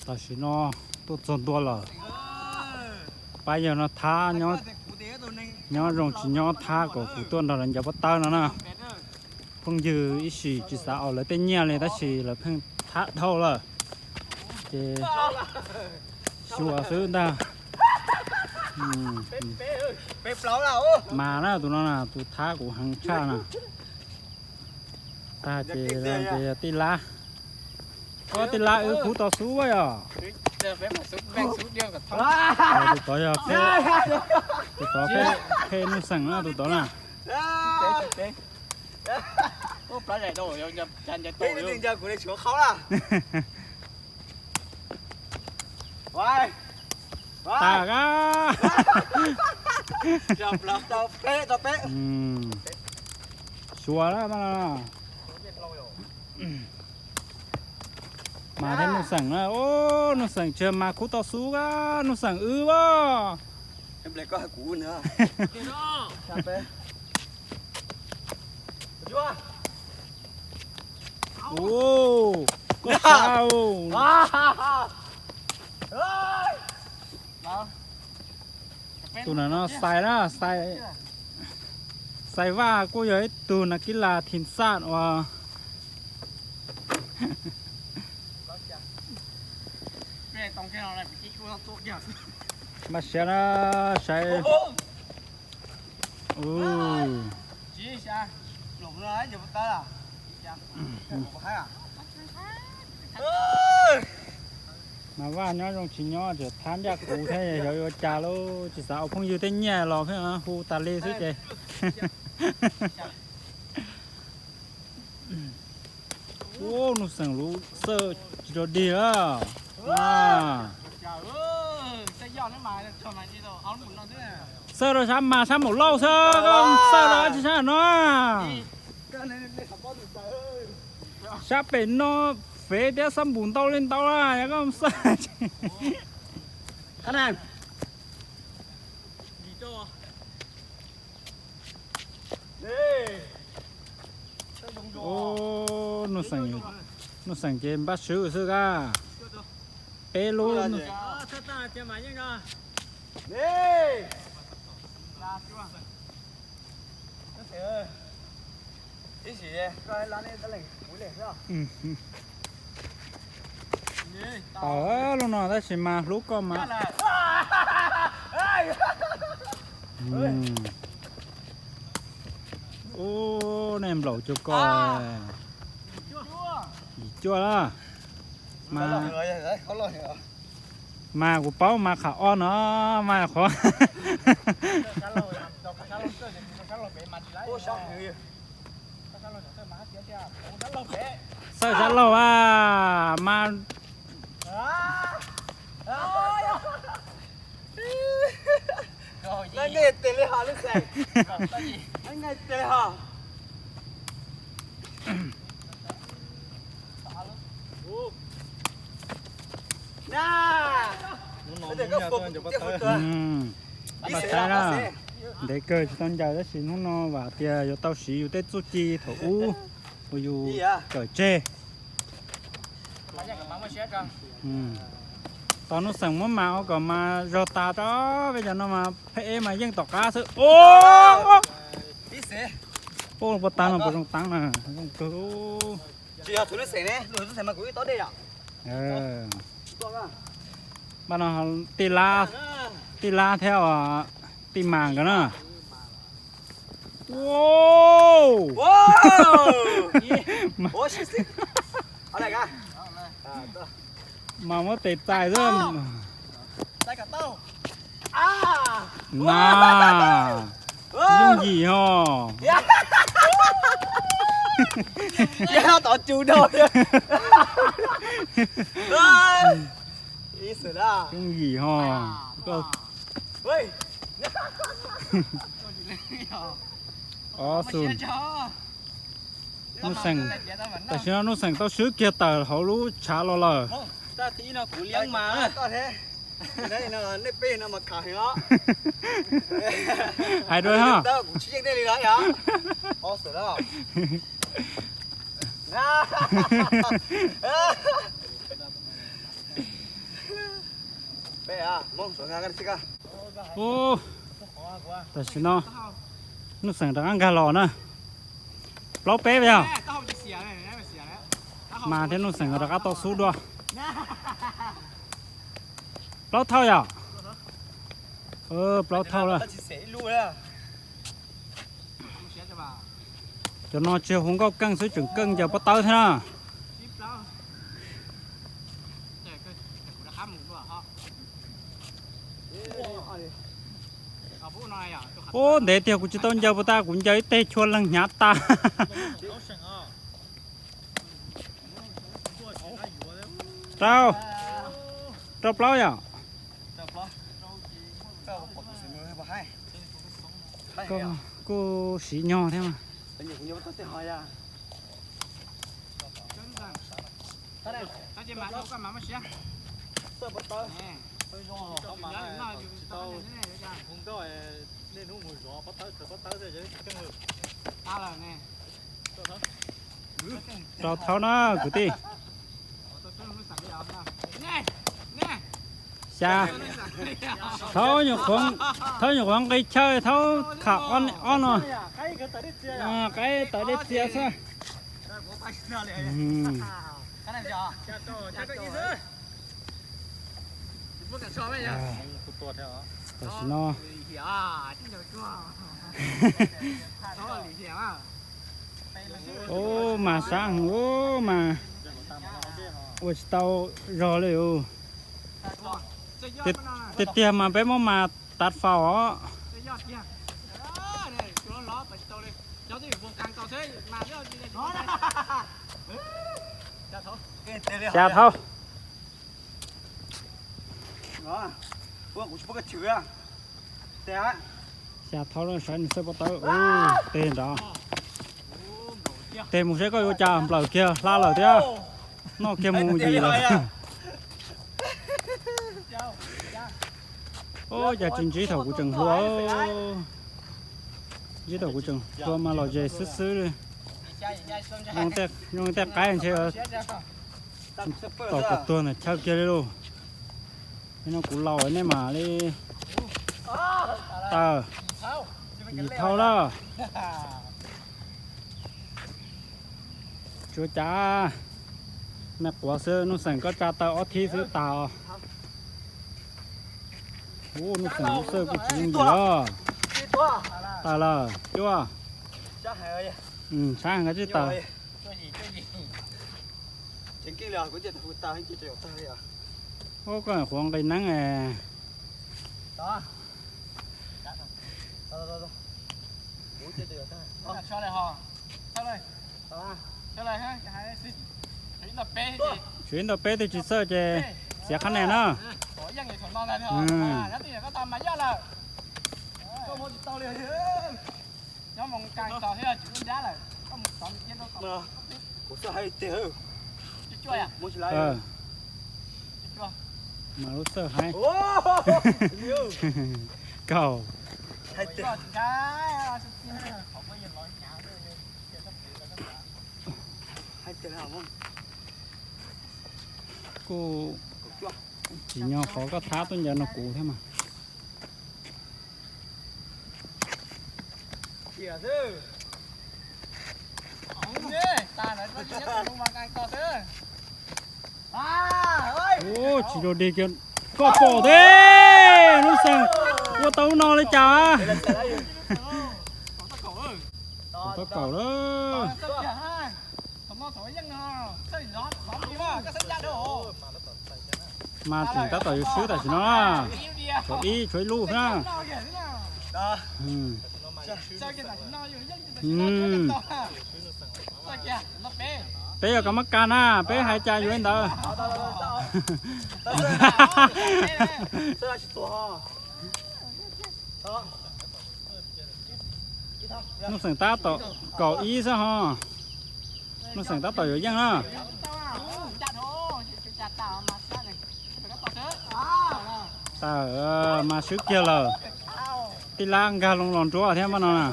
Tam sim no tuaj txog ntua lawm. Pab yawg no thab, nyob zoo tsis nyob thab kom kuv tuaj nrog lawv ncaws pob tawb no na. Phooj ywg ib sim tsis xav aus lawv tej nyiaj li tab sis lawv pheej thab dhau lawm, ces xyuas xwb ntag. Mas na tus no na tus thab kuv heev tshaj na. Tag ces tij lab, tij lab wb khub tau xub yom. Tus tod yog, tus tod pheej nuj xeem na tus tod na. Tas a. Suav lawm mas. Mas thiab nuj xeem na, nuj xeem tsis mas khub tau xub a, nuj xeem wb a. Koj xav. Tus no Xais na, Xais Vaj kuj yog ib tug nas kib las thim xaj uas mas siav na, saib. Mas Vaj nyob zoo tsis nyob tseem thab ncaj kuv thiab, xyov yuav cas lauj, tsis xav ua phooj ywg tej nyiaj los pheej hu tas li xwb ces. Ub, nuj xeem lub xawj tsis rau dig lawm. Xawj rau sab mas sab Maum Lauj xwb, koj xawj rau dab tsi sab no? Sab pem no fev thiab xab npum ntau li ntau la, yog koj xawj. Nuj xeem ces npaj swb xwb kab. Peb lub. Tawm lub no tab sis mas hlub koj mas. Ub, nej nplaum cuag koj. Yim cuaj la. Mas kuv paub mas qhov ob no mas qhov xawj sab laug a mas. Ntev kawg tsis tau ncaws tab sis hnub no vam tias yuav tau siv yus tej txuj ci thaum ub uas yus kawm tseg. Tos nuj xeem muab mas ua kom mas zog tas rau peb cov no mas pheej ev mas yeej tom qab xwb. Ub, pov tag no puas zoo taab na, zoo kawg. Pab no tij lab, tij lab thiab tij mas nkawd na. Mas muab tes txais xwb. Na, yooj yim ho. Yooj yim ho. Ob xu. Nuj xeem, tam sim no nuj xeem tau swb kiag tawm hauv lub tshav los lawm. Hais dua ho. Kuv tsis yeej nej li no yom. Ob xwm na. Ob xwm. Ub, tam sim no Nuj Xeem rov qab nkag los na. Plaub peb yog. Mas thiab Nuj Xeem rov qab tau xub dua. Plaub thauj yom. Plaub thauj lawm. Cov no tsis yog hu nkauj keej xwb, tseem keej ncaws pob tawb thiab na. Ub, ntev tiag kuv tsis tau ncaws puas tas, kuv ncaws ib teg chua leeg hnyav tas. Rau, rau plaub yom. Koj kuj siv nyog thiab mas. Rau thaub na kwv tij. Xya. Thaub nyuam qhuav, thaub nyuam qhuav nqi chaw, thaub kham ob no. Qaib tawm dej txias xwb. Tam sim no, ub, mas sab heev ub mas ua tsis tau zog li ub. Tiag tiag mas peb muab mas tav faus os. Xya thaub. Xya thaub, saib nws xawb pob tawb ub, teg nrad. Teg mus saib koj yuav cas, nplawm kiag hla lawm thiab. Noj kiag mus yim lawm. Ub, cas tsis ntsib thaum kuv tseem hluas. Ntsib thaum kuv tseem hluas mas los zes xwb xwb li. Zoo tej qaib ntshe tom kuv tuag ntawm chaw kiag li lauj. Nim no kuv laus nej mam li. Taws, yim thauj lawm. Tsuav cas, me quav xwb, Nuj Xeem koj tsa taws ob thib xwb tas os. Ub, Nuj Xeem lub xawb kuj tsis yooj yim os. Tas lawm, cuaj. Sab heev, koj tsij taws. Ub, koj qhuav nqi neeb. Tshuav ib ntau peb twg tsis txawj ces xiav qhab nia na. Mas lub xawb haib. Kaum. Kuj tsim nyog qhov koj thab tuaj ncaws no kuv thiab mas. Ub, tsis dua dig kiag. Koj pom thiab, Nuj Xeem ua tau ub no li cas. Tau kaum lawm. Mas tseem tab tom yuav swb tam sim no na. Tshuav ib, tshuav ib lub na. Peb yuav kov mab kas na, peb hais cas yuav li ntawd. Nuj Xeem tab tom kaum ib xwb ho. Nuj Xeem tab tom yuav yeej na. Tawm, mas swb kiag lawm. Tij Lab nkag loo los nruab thiab mas no na.